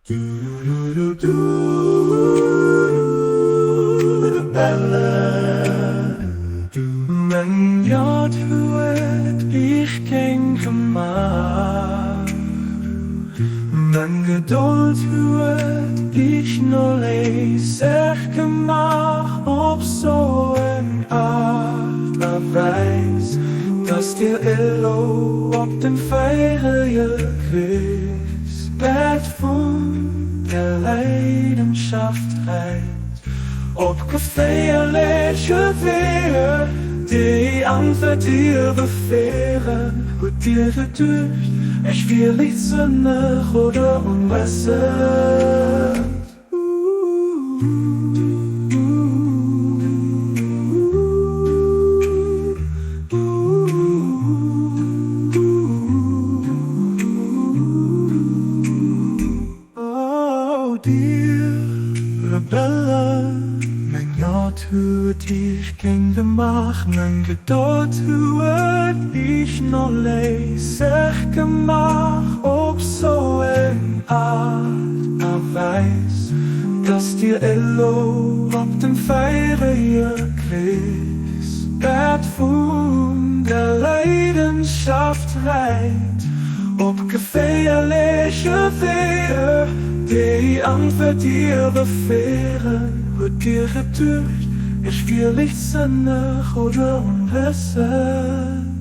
Meng Jot huet ich géng gemaach, Meng Gedold huet ich no léiseg gemaach op sou eng Aart a Wäis, dass dir elo op dem feierege Christ Bett vun der Leidenschaft reit, op geféierleche Weeër, déi Antwert iwwerféieren. Hutt dir geduecht, ech wier liichtsënneg oder onwëssend? O dir Rebellen, meng Jot huet iech géng gemaach, meng Gedold huet iech noléisseg gemaach op sou eng Aart a Wäis, dass dir elo op dem feierege Christbett vun der Leidenschaft reit, op geféierleche Weeër, déi Antwert iwwerféieren. Hutt dir geduecht, ech wier liichtsënneg oder onwëssend?